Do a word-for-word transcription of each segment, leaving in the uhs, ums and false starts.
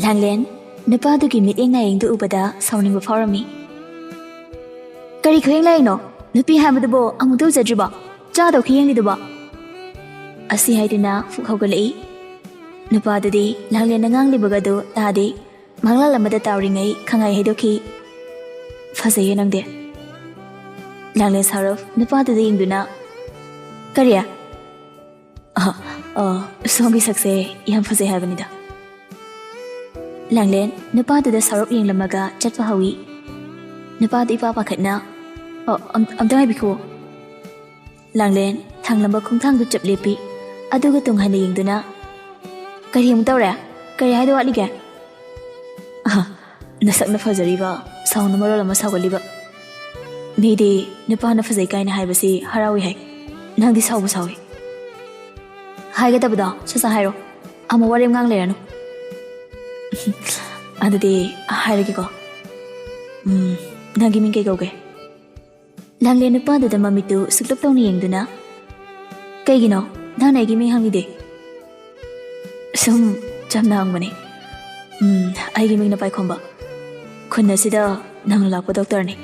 ꯂꯥꯡꯂꯦꯟ, ꯅꯨꯄꯥꯗꯨꯒꯤ ꯃꯤꯠꯌꯦꯡ ꯅꯥꯌꯦꯡꯗꯨ ꯎꯕꯗ ꯁꯥꯎꯅꯤꯡꯕ ꯐꯥꯎꯔꯝꯃꯤ꯫ "ꯀꯔꯤ ꯈꯨꯌꯦꯡ ꯂꯥꯌꯦꯡꯅꯣ? ꯅꯨꯄꯤ ꯍꯥꯏꯕꯗꯨꯕꯨ ꯑꯃꯨꯛꯇ ꯎꯖꯗ꯭ꯔꯤꯕꯣ? ꯆꯥꯗꯧ ꯈꯨꯌꯦꯡꯂꯤꯗꯨꯕꯣ?" ꯑꯁꯤ ꯍꯥꯏꯗꯨꯅ ꯐꯨꯛ ꯍꯧꯒꯠꯂꯛꯏ꯫ ꯅꯨꯄꯥꯗꯨꯗꯤ ꯂꯥꯡꯂꯦꯟꯅ ꯉꯥꯡꯂꯤꯕꯒꯗꯨ ꯇꯥꯗꯦ꯫ ꯃꯪꯂꯥꯟ ꯑꯃꯗ ꯇꯥꯎꯔꯤꯉꯩ ꯈꯪꯍꯥꯏ ꯍꯥꯏꯗꯣꯛꯈꯤ, "ꯐꯖꯩꯌꯦ ꯅꯪꯗꯤ꯫" ꯂꯥꯡꯂꯦꯟ ꯁꯥꯎꯔꯞ ꯅꯨꯄꯥꯗꯨꯗ ꯌꯦꯡꯗꯨꯅ, "ꯀꯔꯤ?" "ꯑ, ꯑ, ꯁꯣꯝꯒꯤ ꯁꯛꯁꯦ ꯌꯥꯝ ꯐꯖꯩ ꯍꯥꯏꯕꯅꯤꯗ꯫" ꯂꯥꯡꯂꯦꯟ ꯅꯨꯄꯥꯗꯨꯗ ꯁꯥꯎꯔꯞ ꯌꯦꯡꯂꯝꯃꯒ ꯆꯠꯄ ꯍꯧꯏ꯫ ꯅꯨꯄꯥꯗꯨ ꯏꯄꯥ ꯄꯥꯈꯠꯅ, "ꯑ, ꯑꯝ-, ꯑꯝꯇ ꯉꯥꯏꯕꯤꯈꯣ꯫" ꯂꯥꯡꯂꯦꯟ ꯊꯥꯡꯂꯝꯕ ꯈꯣꯡꯊꯥꯡꯗꯨ ꯆꯞ ꯂꯦꯞꯄꯤ꯫ ꯑꯗꯨꯒ ꯇꯨꯡ ꯍꯟꯅ ꯌꯦꯡꯗꯨꯅ, "ꯀꯔꯤ ꯑꯃꯨꯛ ꯇꯧꯔꯦ? ꯀꯔꯤ ꯍꯥꯏꯗꯧ ꯋꯥꯠꯂꯤꯒꯦ?" "ꯑꯍ, ꯅꯁꯛꯅ ꯐꯖꯔꯤꯕ, ꯁꯥꯎꯅ ꯃꯔꯣꯜ ꯑꯃ ꯁꯥꯎꯒꯠꯂꯤꯕ꯫ ꯃꯤꯗꯤ ꯅꯨꯄꯥꯅ ꯐꯖꯩ ꯀꯥꯏꯅ ꯍꯥꯏꯕꯁꯤ ꯍꯔꯥꯎꯏ ꯍꯥꯏ, ꯅꯪꯗꯤ ꯁꯥꯎꯕ ꯁꯥꯎꯏ꯫ ꯍꯥꯏꯒꯗꯕꯗꯣ ꯁꯠ ꯁꯠ ꯍꯥꯏꯔꯣ, ꯑꯃꯨꯛ ꯋꯥꯔꯦꯝ ꯉꯥꯡ ꯂꯩꯔꯅꯨ꯫" "ꯑꯗꯨꯗꯤ ꯍꯥꯏꯔꯒꯦꯀꯣ꯫ ꯎꯝ, ꯅꯪꯒꯤ ꯃꯤꯡ ꯀꯩ ꯀꯧꯒꯦ?" ꯂꯥꯡꯂꯦꯟ ꯅꯨꯄꯥꯗꯨꯗ ꯃꯃꯤꯠꯇꯨ ꯁꯨꯛꯂꯞ ꯇꯧꯅ ꯌꯦꯡꯗꯨꯅ, "ꯀꯩꯒꯤꯅꯣ ꯅꯪꯅ ꯑꯩꯒꯤ ꯃꯤꯡ ꯍꯪꯂꯤꯗꯤ?" "ꯁꯨꯝ ꯆꯝꯅ ꯍꯪꯕꯅꯦ꯫ ꯎꯝ, ꯑꯩꯒꯤ ꯃꯤꯡꯅ ꯄꯥꯏꯈꯣꯝꯕ꯫ ꯈꯨꯟ ꯑꯁꯤꯗ ꯅꯧꯅ ꯂꯥꯛꯄ ꯗꯣꯛꯇꯔꯅꯤ꯫"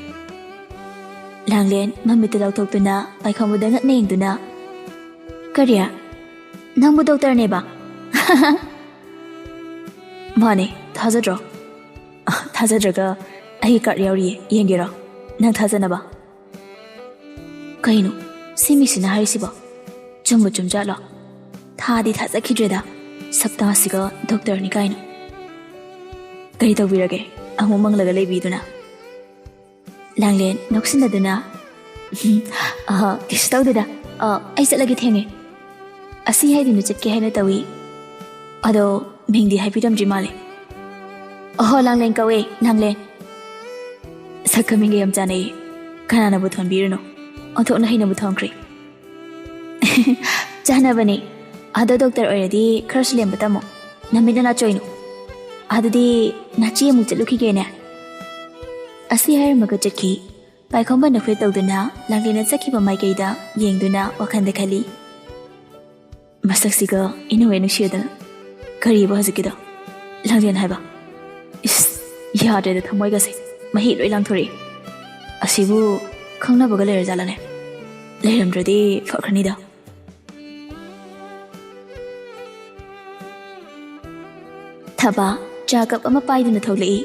ꯂꯥꯡꯂꯦꯟ ꯃꯃꯤꯠꯇꯨ ꯂꯥꯎꯊꯣꯛꯇꯨꯅ ꯄꯥꯏꯈꯣꯝꯕꯗ ꯉꯛꯅ ꯌꯦꯡꯗꯨꯅ, "ꯀꯔꯤ? ꯅꯪꯕꯨ ꯗꯣꯛꯇꯔꯅꯦꯕ?" "ꯃꯥꯅꯦ, ꯊꯥꯖꯗ꯭ꯔꯣ?" "ꯑ, ꯊꯥꯖꯗ꯭ꯔꯒ ꯑꯩꯒꯤ ꯀꯥꯔꯗ ꯌꯥꯎꯔꯤꯌꯦ, ꯌꯦꯡꯒꯦꯔꯣ? ꯅꯪ ꯊꯥꯖꯅꯕ꯫" ꯀꯩꯅꯣ ꯁꯤ ꯃꯤꯁꯤꯅ ꯍꯥꯏꯔꯤꯁꯤꯕꯣ? ꯆꯨꯝꯕꯨ ꯆꯨꯝꯖꯥꯠꯂꯣ? ꯊꯥꯗꯤ ꯊꯥꯖꯈꯤꯗ꯭ꯔꯦꯗ, ꯁꯛꯇꯥꯁꯤꯒ ꯗꯣꯛꯇꯔꯅꯤ ꯀꯥꯏꯅ꯫ "ꯀꯔꯤ ꯇꯧꯕꯤꯔꯒꯦ? ꯑꯃꯨꯛ ꯃꯪꯂꯒ ꯂꯩꯕꯤꯗꯨꯅ?" ꯂꯥꯡꯂꯦꯟ ꯅꯣꯛꯁꯤꯟꯅꯗꯨꯅ, "ꯑꯍ, ꯀꯩꯁꯨ ꯇꯧꯗꯦꯗ꯫ ꯑ, ꯑꯩ ꯆꯠꯂꯒꯦ, ꯊꯦꯡꯉꯦ꯫" ꯑꯁꯤ ꯍꯥꯏꯗꯨꯅ ꯆꯠꯀꯦ ꯍꯥꯏꯅ ꯇꯧꯏ꯫ ꯑꯗꯣ ꯃꯤꯡꯗꯤ ꯍꯥꯏꯕꯤꯔꯝꯗ꯭ꯔꯤ ꯃꯥꯜꯂꯦ꯫ "ꯑꯍꯣ, ꯂꯥꯡꯂꯦꯟ ꯀꯧꯋꯦ, ꯂꯥꯡꯂꯦꯟ꯫" ꯁꯛꯀ ꯃꯤꯡꯒ ꯌꯥꯝ ꯆꯥꯟꯅꯩꯌꯦ꯫ ꯀꯅꯥꯅꯕꯨ ꯊꯣꯟꯕꯤꯔꯤꯅꯣ? ꯑꯣꯟꯊꯣꯛꯅ ꯍꯩꯅꯕꯨ ꯊꯣꯟꯈ꯭ꯔꯦ꯫ "ꯆꯥꯟꯅꯕꯅꯦ꯫ ꯑꯗꯣ ꯗꯣꯛꯇꯔ ꯑꯣꯏꯔꯗꯤ ꯈꯔꯁꯨ ꯂꯦꯝꯕ ꯇꯝꯃꯣ꯫ ꯅꯃꯤꯠ ꯅꯅꯥ ꯆꯣꯏꯅꯨ꯫ ꯑꯗꯨꯗꯤ ꯅꯆꯦ ꯑꯃꯨꯛ ꯆꯠꯂꯨꯈꯤꯒꯦꯅꯦ꯫" ꯑꯁꯤ ꯍꯥꯏꯔꯝꯃꯒ ꯆꯠꯈꯤ꯫ ꯄꯥꯏꯈꯣꯝꯕ ꯅꯈꯨꯠ ꯇꯧꯗꯨꯅ ꯂꯥꯡꯂꯦꯟꯅ ꯆꯠꯈꯤꯕ ꯃꯥꯏꯀꯩꯗ ꯌꯦꯡꯗꯨꯅ ꯋꯥꯈꯜꯗ ꯈꯜꯂꯤ, "ꯃꯁꯛꯁꯤꯒ ꯏꯅꯨꯡ ꯍꯦꯛ ꯅꯨꯡꯁꯤꯗꯅ꯫ ꯀꯔꯤꯕ ꯍꯧꯖꯤꯛꯀꯤꯗꯣ?" ꯂꯥꯡꯂꯦꯟ ꯍꯥꯏꯕ꯫ ꯏꯁ, ꯌꯥꯗ꯭ꯔꯦꯗ, ꯊꯃꯣꯏꯒꯁꯦ ꯃꯍꯤ ꯂꯣꯏ ꯂꯥꯡꯊꯣꯔꯛꯏ꯫ ꯑꯁꯤꯕꯨ ꯈꯪꯅꯕꯒ ꯂꯩꯔꯖꯥꯠꯂꯅꯦ? ꯂꯩꯔꯝꯗ꯭ꯔꯗꯤ ꯐꯈ꯭ꯔꯅꯤꯗ꯫ ꯊꯕꯥ ꯆꯥ ꯀꯞ ꯑꯃ ꯄꯥꯏꯗꯨꯅ ꯊꯣꯛꯂꯛꯏ꯫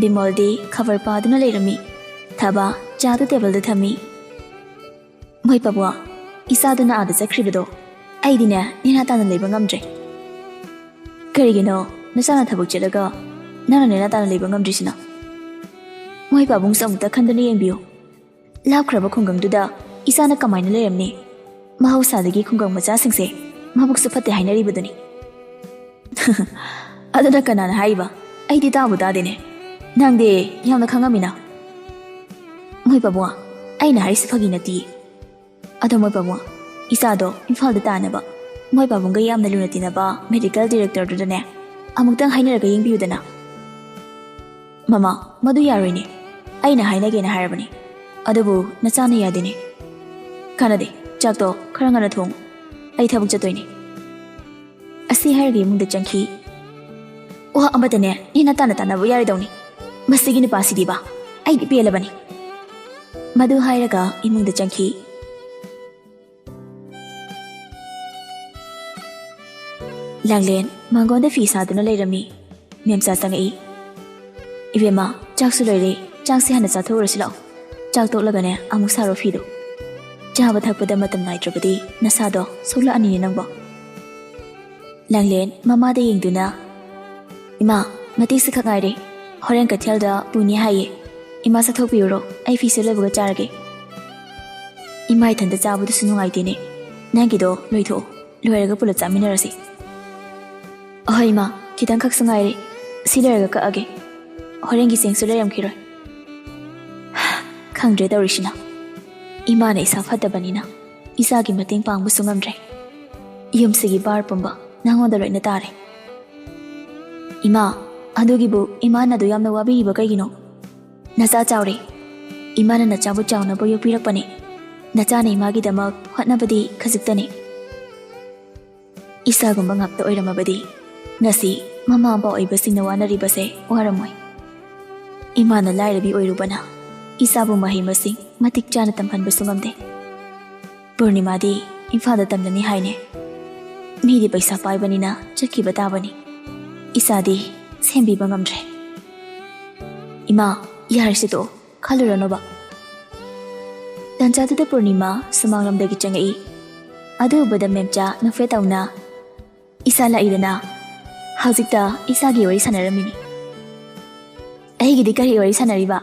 ꯕꯤꯃꯣꯜꯗꯤ ꯈꯕꯔ ꯄꯥꯗꯨꯅ ꯂꯩꯔꯝꯃꯤ꯫ ꯊꯕꯥ ꯆꯥꯗꯨ ꯇꯦꯕꯜꯗ ꯊꯝꯃꯤ꯫ "ꯃꯣꯏ ꯄꯥꯕꯨꯡ, ꯏꯆꯥꯗꯨꯅ ꯑꯥꯗ ꯆꯠꯈ꯭ꯔꯤꯕꯗꯣ ꯑꯩꯗꯤꯅꯦ ꯅꯦꯅꯥ ꯇꯥꯅ ꯂꯩꯕ ꯉꯝꯗ꯭ꯔꯦ꯫" "ꯀꯔꯤꯒꯤꯅꯣ? ꯅꯆꯥꯅ ꯊꯕꯛ ꯆꯠꯂꯒ ꯅꯪꯅ ꯅꯦꯅꯥ ꯇꯥꯅ ꯂꯩꯕ ꯉꯝꯗ꯭ꯔꯤꯁꯤꯅ?" "ꯃꯣꯏ ꯄꯥꯕꯨꯡꯁꯨ ꯑꯃꯨꯛꯇ ꯈꯟꯗꯨꯅ ꯌꯦꯡꯕꯤꯌꯨ꯫ ꯂꯥꯞꯈ꯭ꯔꯕ ꯈꯨꯡꯒꯪꯗꯨꯗ ꯏꯆꯥꯅ ꯀꯃꯥꯏꯅ ꯂꯩꯔꯝꯅꯤ? ꯃꯍꯧꯁꯥꯗꯒꯤ ꯈꯨꯡꯒꯪ ꯃꯆꯥꯁꯤꯡꯁꯦ ꯃꯕꯨꯛꯁꯨ ꯐꯠꯇꯦ ꯍꯥꯏꯅꯔꯤꯕꯗꯨꯅꯤ꯫" "ꯑꯗꯨꯅ ꯀꯅꯥꯅ ꯍꯥꯏꯔꯤꯕ? ꯑꯩꯗꯤ ꯇꯥꯕꯨ ꯇꯥꯗꯦꯅꯦ꯫ ꯅꯪꯗꯤ ꯌꯥꯝꯅ ꯈꯪꯉꯝꯃꯤꯅ꯫" "ꯃꯣꯏ ꯄꯥꯕꯨꯡ, ꯑꯩꯅ ꯍꯥꯏꯔꯤꯁꯤ ꯐꯥꯒꯤ ꯅꯠꯇꯦ꯫ ꯑꯗꯣ ꯃꯣꯏ ꯄꯥꯕꯨꯡ, ꯏꯆꯥꯗꯣ ꯏꯝꯐꯥꯜꯗ ꯇꯥꯅꯕ ꯃꯣꯏ ꯄꯥꯕꯨꯡꯒ ꯌꯥꯝꯅ ꯂꯨꯅ ꯇꯤꯟꯅꯕ ꯃꯦꯗꯤꯀꯦꯜ ꯗꯤꯔꯦꯛꯇꯔꯗꯨꯗꯅꯦ ꯑꯃꯨꯛꯇꯪ ꯍꯥꯏꯅꯔꯒ ꯌꯦꯡꯕꯤꯌꯨꯗꯅ꯫" "ꯃꯃꯥ, ꯃꯗꯨ ꯌꯥꯔꯣꯏꯅꯦ꯫ ꯑꯩꯅ ꯍꯥꯏꯅꯒꯦꯅ ꯍꯥꯏꯔꯕꯅꯤ, ꯑꯗꯨꯕꯨ ꯅꯆꯥꯅ ꯌꯥꯗꯦꯅꯦ꯫" "ꯀꯥꯟꯅꯗꯦ, ꯆꯥꯛꯇꯣ ꯈꯔ ꯉꯟꯅ ꯊꯣꯡꯉꯨ꯫ ꯑꯩ ꯊꯕꯛ ꯆꯠꯇꯣꯏꯅꯦ꯫" ꯑꯁꯤ ꯍꯥꯏꯔꯒ ꯏꯃꯨꯡꯗ ꯆꯪꯈꯤ꯫ "ꯋꯥ ꯑꯃꯇꯅꯦ ꯅꯦꯅꯥ ꯇꯥꯅ ꯇꯥꯅꯕ ꯌꯥꯔꯣꯏꯗꯧꯅꯤ꯫ ꯃꯁꯤꯒꯤ ꯅꯨꯄꯥꯁꯤꯗꯤꯕ, ꯑꯩꯗꯤ ꯄꯦꯜꯂꯕꯅꯤ꯫" ꯃꯗꯨ ꯍꯥꯏꯔꯒ ꯏꯃꯨꯡꯗ ꯆꯪꯈꯤ꯫ ꯂꯥꯡꯂꯦꯟ ꯃꯥꯡꯒꯣꯟꯗ ꯐꯤ ꯁꯥꯗꯨꯅ ꯂꯩꯔꯝꯃꯤ꯫ ꯃꯦꯝꯆꯥ ꯆꯪꯉꯛꯏ꯫ "ꯏꯕꯦꯝꯃ, ꯆꯥꯛꯁꯨ ꯂꯣꯏꯔꯦ, ꯆꯥꯛꯁꯦ ꯍꯥꯟꯅ ꯆꯥꯊꯣꯛꯎꯔꯁꯤ ꯂꯥꯛꯑꯣ꯫ ꯆꯥꯛ ꯇꯣꯛꯂꯒꯅꯦ ꯑꯃꯨꯛ ꯁꯥꯔꯣ ꯐꯤꯗꯣ꯫ ꯆꯥꯕ ꯊꯛꯄꯗ ꯃꯇꯝ ꯅꯥꯏꯗ꯭ꯔꯕꯗꯤ ꯅꯁꯥꯗꯣ ꯁꯣꯛꯂꯛꯑꯅꯤꯅꯦ ꯅꯪꯕꯣ꯫" ꯂꯥꯡꯂꯦꯟ ꯃꯃꯥꯗ ꯌꯦꯡꯗꯨꯅ, "ꯏꯃꯥ, ꯃꯇꯦꯛꯁꯦ ꯈꯛ ꯉꯥꯏꯔꯦ꯫ ꯍꯣꯔꯦꯟ ꯀꯩꯊꯦꯜꯗ ꯄꯨꯅꯤ ꯍꯥꯏꯌꯦ꯫ ꯏꯃꯥ ꯆꯠꯊꯣꯛꯄꯤꯔꯨꯔꯣ, ꯑꯩ ꯐꯤꯁꯦ ꯂꯣꯏꯕꯒ ꯆꯥꯔꯒꯦ꯫" "ꯏꯃꯥ ꯏꯊꯟꯇ ꯆꯥꯕꯗꯨꯁꯨ ꯅꯨꯡꯉꯥꯏꯇꯦꯅꯦ꯫ ꯅꯪꯒꯤꯗꯣ ꯂꯣꯏꯊꯣꯛꯑꯣ, ꯂꯣꯏꯔꯒ ꯄꯨꯂꯞ ꯆꯥꯃꯤꯟꯅꯔꯁꯤ꯫" "ꯑꯍꯣꯏ ꯏꯃꯥ, ꯈꯤꯇꯪꯈꯛꯁꯨ ꯉꯥꯏꯔꯦ꯫ ꯁꯤ ꯂꯣꯏꯔꯒ ꯀꯛꯑꯒꯦ꯫ ꯍꯣꯔꯦꯟꯒꯤ ꯆꯦꯡꯁꯨ ꯂꯩꯔꯝꯈꯤꯔꯣꯏ꯫" ꯈꯪꯗ꯭ꯔꯦ ꯇꯧꯔꯤꯁꯤꯅ꯫ ꯏꯃꯥꯅ ꯏꯁꯥ ꯐꯠꯇꯕꯅꯤꯅ ꯏꯆꯥꯒꯤ ꯃꯇꯦꯡ ꯄꯥꯡꯕꯁꯨ ꯉꯝꯗ꯭ꯔꯦ꯫ ꯌꯨꯝꯁꯤꯒꯤ ꯕꯥꯔ ꯄꯨꯝꯕ ꯅꯉꯣꯟꯗ ꯂꯣꯏꯅ ꯇꯥꯔꯦ꯫ "ꯏꯃꯥ, ꯑꯗꯨꯒꯤꯕꯨ ꯏꯃꯥꯅ ꯑꯗꯨ ꯌꯥꯝꯅ ꯋꯥꯕꯤꯔꯤꯕ ꯀꯩꯒꯤꯅꯣ? ꯅꯆꯥ ꯆꯥꯎꯔꯦ꯫ ꯏꯃꯥꯅ ꯅꯆꯥꯕꯨ ꯆꯥꯎꯅꯕ ꯌꯣꯛꯄꯤꯔꯛꯄꯅꯦ꯫ ꯅꯆꯥꯅ ꯏꯃꯥꯒꯤꯗꯃꯛ ꯍꯣꯠꯅꯕꯗꯤ ꯈꯖꯤꯛꯇꯅꯦ꯫ ꯏꯆꯥꯒꯨꯝꯕ ꯉꯥꯛꯇ ꯑꯣꯏꯔꯝꯃꯕꯗꯤ ꯉꯁꯤ ꯃꯃꯥ ꯃꯄꯥ ꯑꯣꯏꯕꯁꯤꯡꯅ ꯋꯥꯅꯔꯤꯕꯁꯦ ꯋꯥꯔꯝꯃꯣꯏ꯫ ꯏꯃꯥꯅ ꯂꯥꯏꯔꯕꯤ ꯑꯣꯏꯔꯨꯕꯅ ꯏꯆꯥꯕꯨ ꯃꯍꯩ ꯃꯁꯤꯡ ꯃꯇꯤꯛ ꯆꯥꯅ ꯇꯝꯍꯟꯕꯁꯨ ꯉꯝꯗꯦ꯫ ꯄꯨꯔꯅꯤꯃꯥꯗꯤ ꯏꯝꯐꯥꯜꯗ ꯇꯝꯂꯅꯤ ꯍꯥꯏꯅꯦ꯫ ꯃꯤꯗꯤ ꯄꯩꯁꯥ ꯄꯥꯏꯕꯅꯤꯅ ꯆꯠꯈꯤꯕ ꯇꯥꯕꯅꯤ꯫ ꯏꯆꯥꯗꯤ ꯁꯦꯝꯕꯤꯕ ꯉꯝꯗ꯭ꯔꯦ꯫ ꯏꯃꯥ, ꯌꯥꯔꯦꯁꯦ ꯇꯣꯛꯑꯣ, ꯈꯜꯂꯨꯔꯅꯣꯕ꯫ ꯇꯟꯖꯥꯗꯨꯗ ꯄꯨꯔꯅꯤꯃꯥ ꯁꯨꯃꯥꯡꯂꯣꯝꯗꯒꯤ ꯆꯪꯉꯛꯏ꯫ ꯑꯗꯨ ꯎꯕꯗ ꯃꯦꯝꯆꯥ ꯅꯣꯛꯐꯦꯠ ꯇꯧꯅ, "ꯏꯆꯥ ꯂꯥꯛꯏꯗꯅ, ꯍꯧꯖꯤꯛꯇ ꯏꯆꯥꯒꯤ ꯋꯥꯔꯤ ꯁꯥꯟꯅꯔꯝꯃꯤꯅꯤ꯫" "ꯑꯩꯒꯤꯗꯤ ꯀꯔꯤ ꯋꯥꯔꯤ ꯁꯥꯟꯅꯔꯤꯕ?"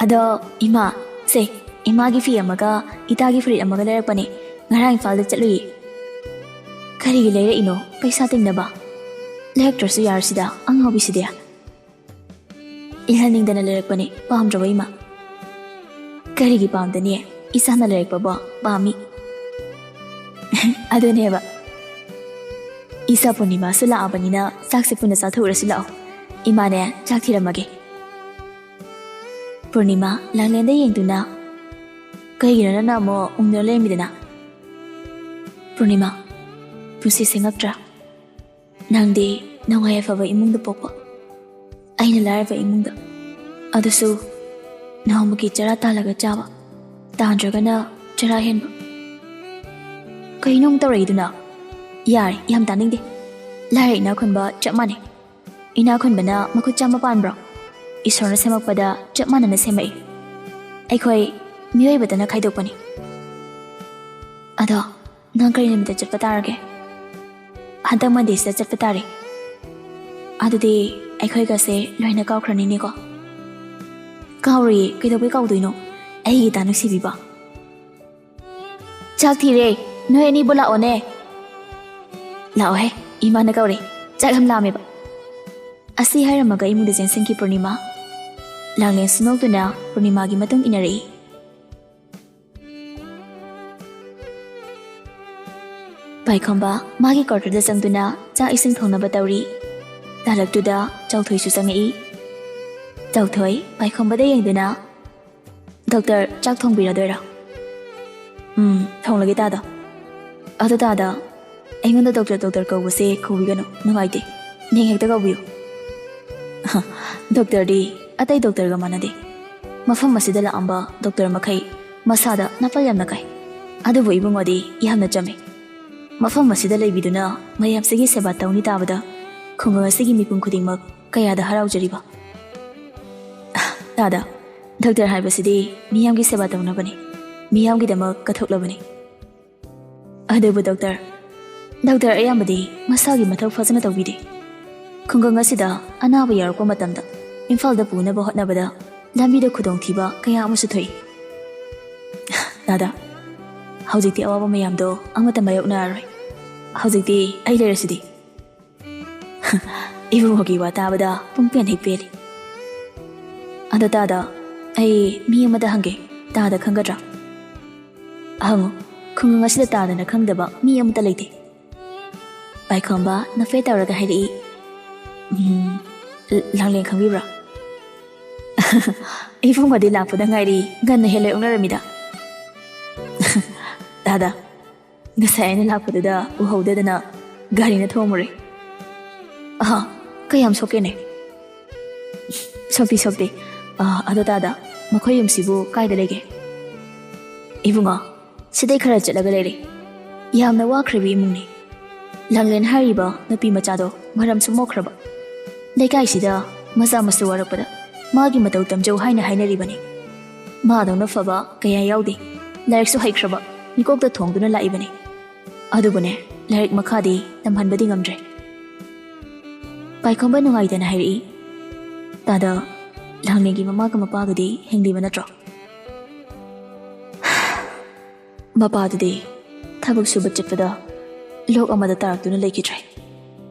"ꯑꯗꯣ ꯏꯃꯥ, ꯁꯦ, ꯏꯃꯥꯒꯤ ꯐꯤ ꯑꯃꯒ ꯏꯇꯥꯒꯤ ꯐꯨꯔꯤꯠ ꯑꯃꯒ ꯂꯩꯔꯛꯄꯅꯦ, ꯉꯔꯥꯡ ꯏꯝꯐꯥꯜꯗ ꯆꯠꯂꯨꯏ꯫" "ꯀꯔꯤꯒꯤ ꯂꯩꯔꯛꯏꯅꯣ? ꯄꯩꯁꯥ ꯇꯤꯡꯅꯕ? ꯂꯩꯔꯛꯇ꯭ꯔꯁꯨ ꯌꯥꯔꯁꯤꯗ, ꯑꯉꯥꯎꯕꯤꯁꯤꯗꯤ꯫" "ꯏꯜꯍꯟꯅꯤꯡꯗꯅ ꯂꯩꯔꯛꯄꯅꯦ, ꯄꯥꯝꯗ꯭ꯔꯕ ꯏꯃꯥ?" "ꯀꯔꯤꯒꯤ ꯄꯥꯝꯗꯅꯤ? ꯏꯆꯥꯅ ꯂꯩꯔꯛꯄꯕꯣ ꯄꯥꯝꯃꯤ꯫" "ꯑꯗꯨꯅꯦꯕ꯫ ꯏꯆꯥ ꯄꯨꯔꯅꯤꯃꯥꯁꯨ ꯂꯥꯛꯑꯕꯅꯤꯅ ꯆꯥꯛꯁꯦ ꯄꯨꯟꯅ ꯆꯥꯊꯣꯛꯎꯔꯁꯤ ꯂꯥꯛꯑꯣ꯫ ꯏꯃꯥꯅꯦ, ꯆꯥꯛ ꯊꯤꯔꯝꯃꯒꯦ꯫" ꯄꯨꯔꯅꯤꯃꯥ ꯂꯥꯡꯂꯦꯟꯗ ꯌꯦꯡꯗꯨꯅ, "ꯀꯩꯒꯤꯅꯣ ꯅꯪꯅ ꯑꯃꯨꯛ ꯎꯪꯗꯨꯅ ꯂꯩꯔꯝꯃꯤꯗꯅ?" "ꯄꯨꯔꯅꯤꯃꯥ, ꯄꯨꯟꯁꯤꯁꯦ ꯉꯛꯇ꯭ꯔꯥ? ꯅꯪꯗꯤ ꯅꯨꯡꯉꯥꯏ ꯌꯥꯏꯐꯕ ꯏꯃꯨꯡꯗ ꯄꯣꯛꯄ, ꯑꯩꯅ ꯂꯥꯏꯔꯕ ꯏꯃꯨꯡꯗ꯫ ꯑꯗꯨꯁꯨ ꯅꯣꯡꯃꯒꯤ ꯆꯔꯥ ꯇꯥꯜꯂꯒ ꯆꯥꯕ, ꯇꯥꯟꯗ꯭ꯔꯒꯅ ꯆꯔꯥ ꯍꯦꯟꯕ꯫ ꯀꯩꯅꯣ ꯑꯃꯨꯛ ꯇꯧꯔꯛꯏꯗꯨꯅ? ꯌꯥꯔꯦ, ꯌꯥꯝ ꯇꯥꯅꯤꯡꯗꯦ꯫ ꯂꯥꯏꯔ ꯏꯅꯥꯛ ꯈꯨꯟꯕ ꯆꯞ ꯃꯥꯟꯅꯩ꯫ ꯏꯅꯥꯛ ꯈꯨꯟꯕꯅ ꯃꯈꯨꯠ ꯆꯥꯝꯕ ꯄꯥꯟꯕ꯭ꯔꯣ? ꯏꯁꯣꯔꯅ ꯁꯦꯝꯃꯛꯄꯗ ꯆꯞ ꯃꯥꯟꯅꯅ ꯁꯦꯝꯃꯛꯏ꯫ ꯑꯩꯈꯣꯏ ꯃꯤꯑꯣꯏꯕꯇꯅ ꯈꯥꯏꯗꯣꯛꯄꯅꯤ꯫ ꯑꯗꯣ ꯅꯪ ꯀꯔꯤ ꯅꯨꯃꯤꯠꯇ ꯆꯠꯄ ꯇꯥꯔꯒꯦ?" "ꯍꯟꯗꯛ ꯃꯟꯗꯦꯁꯤꯗ ꯆꯠꯄ ꯇꯥꯔꯦ꯫" "ꯑꯗꯨꯗꯤ ꯑꯩꯈꯣꯏꯒꯁꯦ ꯂꯣꯏꯅ ꯀꯥꯎꯈ꯭ꯔꯅꯤꯅꯦꯀꯣ?" "ꯀꯥꯎꯔꯣꯏꯌꯦ, ꯀꯩꯗꯧꯕꯩ ꯀꯥꯎꯗꯣꯏꯅꯣ? ꯑꯩꯒꯤ ꯏꯇꯥ ꯅꯨꯡꯁꯤꯕꯤꯕ꯫" "ꯆꯥꯛ ꯊꯤꯔꯦ, ꯅꯣꯏ ꯑꯅꯤꯕꯨ ꯂꯥꯛꯑꯣꯅꯦ꯫" "ꯂꯥꯛꯑꯣꯍꯦ, ꯏꯃꯥꯅ ꯀꯧꯔꯦ, ꯆꯥꯛ ꯌꯥꯝ ꯂꯥꯝꯃꯦꯕ꯫" ꯑꯁꯤ ꯍꯥꯏꯔꯝꯃꯒ ꯏꯃꯨꯡꯗ ꯆꯦꯟꯁꯤꯟꯈꯤ ꯄꯨꯔꯅꯤꯃꯥ꯫ ꯂꯥꯡꯂꯦꯟꯁꯨ ꯅꯣꯛꯇꯨꯅ ꯄꯨꯔꯅꯤꯃꯥꯒꯤ ꯃꯇꯨꯡ ꯏꯟꯅꯔꯛꯏ꯫ ꯄꯥꯏꯈꯣꯝꯕ ꯃꯥꯒꯤ ꯀ꯭ꯋꯥꯇꯔꯗ ꯆꯪꯗꯨꯅ ꯆꯥꯛ ꯏꯁꯤꯡ ꯊꯣꯡꯅꯕ ꯇꯧꯔꯤ꯫ ꯇꯥꯂꯛꯇꯨꯗ ꯆꯥꯎꯊꯣꯏꯁꯨ ꯆꯪꯉꯛꯏ꯫ ꯆꯥꯎꯊꯣꯏ ꯄꯥꯏꯈꯣꯝꯕꯗ ꯌꯦꯡꯗꯨꯅ, "ꯗꯣꯛꯇꯔ, ꯆꯥꯛ ꯊꯣꯡꯕꯤꯔꯗꯣꯏꯔꯥ?" "ꯎꯝ, ꯊꯣꯡꯂꯒꯦ ꯇꯥꯗ꯫" "ꯑꯗꯣ ꯇꯥꯗ, ꯑꯩꯉꯣꯟꯗ ꯗꯣꯛꯇꯔ, ꯗꯣꯛꯇꯔ ꯀꯧꯕꯁꯦ ꯀꯧꯕꯤꯒꯅꯨ, ꯅꯨꯡꯉꯥꯏꯇꯦ꯫ ꯃꯤꯡ ꯍꯦꯛꯇ ꯀꯧꯕꯤꯌꯨ꯫ ꯗꯣꯛꯇꯔꯗꯤ ꯑꯇꯩ ꯗꯣꯛꯇꯔꯒ ꯃꯥꯟꯅꯗꯦ꯫ ꯃꯐꯝ ꯑꯁꯤꯗ ꯂꯥꯛꯑꯝꯕ ꯗꯣꯛꯇꯔ ꯃꯈꯩ ꯃꯁꯥꯗ ꯅꯥꯄꯜ ꯌꯥꯝꯅ ꯀꯥꯏ꯫ ꯑꯗꯨꯕꯨ ꯏꯕꯨꯡꯉꯣꯗꯤ ꯌꯥꯝꯅ ꯆꯝꯃꯤ꯫ ꯃꯐꯝ ꯑꯁꯤꯗ ꯂꯩꯕꯤꯗꯨꯅ ꯃꯌꯥꯝꯁꯤꯒꯤ ꯁꯦꯕꯥ ꯇꯧꯅꯤ ꯇꯥꯕꯗ ꯈꯨꯡꯒꯪ ꯑꯁꯤꯒꯤ ꯃꯤꯄꯨꯝ ꯈꯨꯗꯤꯡꯃꯛ ꯀꯌꯥꯗ ꯍꯔꯥꯎꯖꯔꯤꯕ꯫ ꯇꯥꯗ, ꯗꯣꯛꯇꯔ ꯍꯥꯏꯕꯁꯤꯗꯤ ꯃꯤꯌꯥꯝꯒꯤ ꯁꯦꯕꯥ ꯇꯧꯅꯕꯅꯤ, ꯃꯤꯌꯥꯝꯒꯤꯗꯃꯛ ꯀꯠꯊꯣꯛꯂꯕꯅꯤ꯫ ꯑꯗꯨꯕꯨ ꯗꯣꯛꯇꯔ, ꯗꯣꯛꯇꯔ ꯑꯌꯥꯝꯕꯗꯤ ꯃꯁꯥꯒꯤ ꯃꯊꯧ ꯐꯖꯅ ꯇꯧꯕꯤꯗꯦ꯫ ꯈꯨꯡꯒꯪ ꯑꯁꯤꯗ ꯑꯅꯥꯕ ꯌꯥꯎꯔꯛꯄ ꯃꯇꯝꯗ ꯏꯝꯐꯥꯜꯗ ꯄꯨꯅꯕ ꯍꯣꯠꯅꯕꯗ ꯂꯝꯕꯤꯗ ꯈꯨꯗꯣꯡꯊꯤꯕ ꯀꯌꯥ ꯑꯃꯁꯨ ꯊꯣꯛꯏ꯫ ꯗꯥꯗꯥ, ꯍꯧꯖꯤꯛꯇꯤ ꯑꯋꯥꯕ ꯃꯌꯥꯝꯗꯣ ꯑꯃꯠꯇ ꯃꯥꯌꯣꯛꯅꯔꯔꯣꯏ꯫ ꯍꯧꯖꯤꯛꯇꯤ ꯑꯩ ꯂꯩꯔꯁꯤꯗꯤ꯫ ꯏꯕꯨꯡꯉꯣꯒꯤ ꯋꯥ ꯇꯥꯕꯗ ꯄꯨꯡ ꯄꯦꯟ ꯍꯦꯛ ꯄꯦꯜꯂꯤ꯫ ꯑꯗꯣ ꯇꯥꯗ, ꯑꯩ ꯃꯤ ꯑꯃꯗ ꯍꯪꯒꯦ, ꯇꯥꯗ ꯈꯪꯒꯗ꯭ꯔꯥ? ꯍꯪꯉꯨ, ꯈꯨꯡꯒꯪ ꯑꯁꯤꯗ ꯇꯥꯗꯅ ꯈꯪꯗꯕ ꯃꯤ ꯑꯃꯠꯇ ꯂꯩꯇꯦ꯫ ꯄꯥꯏꯈꯣꯝꯕ ꯅꯣꯛꯐꯦꯠ ꯇꯧꯔꯒ ꯍꯥꯏꯔꯛꯏ, "ꯎꯝ, ꯂꯥꯡꯂꯦꯟ ꯈꯪꯕꯤꯕ꯭ꯔꯥ?" ꯏꯕꯨꯡꯉꯣꯗꯤ ꯂꯥꯛꯄꯗ ꯉꯥꯏꯔꯤ, ꯉꯟꯅ ꯍꯦꯜꯂꯦ ꯑꯣꯛꯅꯔꯝꯃꯤꯗ꯫ ꯇꯥꯗ, ꯉꯁꯥꯏ ꯑꯩꯅ ꯂꯥꯛꯄꯗꯨꯗ ꯎꯍꯧꯗꯗꯅ ꯒꯥꯔꯤꯅ ꯊꯣꯝꯃꯨꯔꯦ꯫ ꯑꯍ, ꯀꯌꯥꯝ ꯁꯣꯛꯀꯦꯅꯦ? ꯁꯣꯛꯇꯤ ꯁꯣꯛꯇꯦ꯫ ꯑ, ꯑꯗꯣ ꯇꯥꯗ, ꯃꯈꯣꯏ ꯌꯨꯝꯁꯤꯕꯨ ꯀꯥꯏꯗ ꯂꯩꯒꯦ? ꯏꯕꯨꯡꯉꯣ, ꯁꯤꯗꯩ ꯈꯔ ꯆꯠꯂꯒ ꯂꯩꯔꯦ꯫ ꯌꯥꯝꯅ ꯋꯥꯈ꯭ꯔꯕ ꯏꯃꯨꯡꯅꯤ꯫ ꯂꯥꯡꯂꯦꯟ ꯍꯥꯏꯔꯤꯕ ꯅꯨꯄꯤ ꯃꯆꯥꯗꯣ ꯃꯔꯝꯁꯨ ꯃꯣꯛꯈ꯭ꯔꯕ꯫ ꯂꯩꯀꯥꯏꯁꯤꯗ ꯃꯆꯥ ꯃꯁꯨ ꯋꯥꯔꯛꯄꯗ ꯃꯥꯒꯤ ꯃꯇꯧ ꯇꯝꯖꯧ ꯍꯥꯏꯅ ꯍꯥꯏꯅꯔꯤꯕꯅꯤ꯫ ꯃꯥꯗꯧꯅ ꯐꯕ ꯀꯌꯥ ꯌꯥꯎꯗꯦ꯫ ꯂꯥꯏꯔꯤꯛꯁꯨ ꯍꯩꯈ꯭ꯔꯕ, ꯃꯤꯀꯣꯛꯇ ꯊꯣꯡꯗꯨꯅ ꯂꯥꯛꯏꯕꯅꯤ꯫ ꯑꯗꯨꯕꯨꯅꯦ, ꯂꯥꯏꯔꯤꯛ ꯃꯈꯥꯗꯤ ꯇꯝꯍꯟꯕꯗꯤ ꯉꯝꯗ꯭ꯔꯦ꯫ ꯄꯥꯏꯈꯣꯝꯕ ꯅꯨꯡꯉꯥꯏꯇꯅ ꯍꯥꯏꯔꯛꯏ, "ꯇꯥꯗ, ꯂꯥꯡꯂꯦꯟꯒꯤ ꯃꯃꯥꯒ ꯃꯄꯥꯒꯗꯤ ꯍꯤꯡꯂꯤꯕ ꯅꯠꯇ꯭ꯔꯣ?" ꯃꯄꯥꯗꯨꯗꯤ ꯊꯕꯛ ꯁꯨꯕ ꯆꯠꯄꯗ ꯂꯣꯛ ꯑꯃꯗ ꯇꯥꯔꯛꯇꯨꯅ ꯂꯩꯈꯤꯗ꯭ꯔꯦ꯫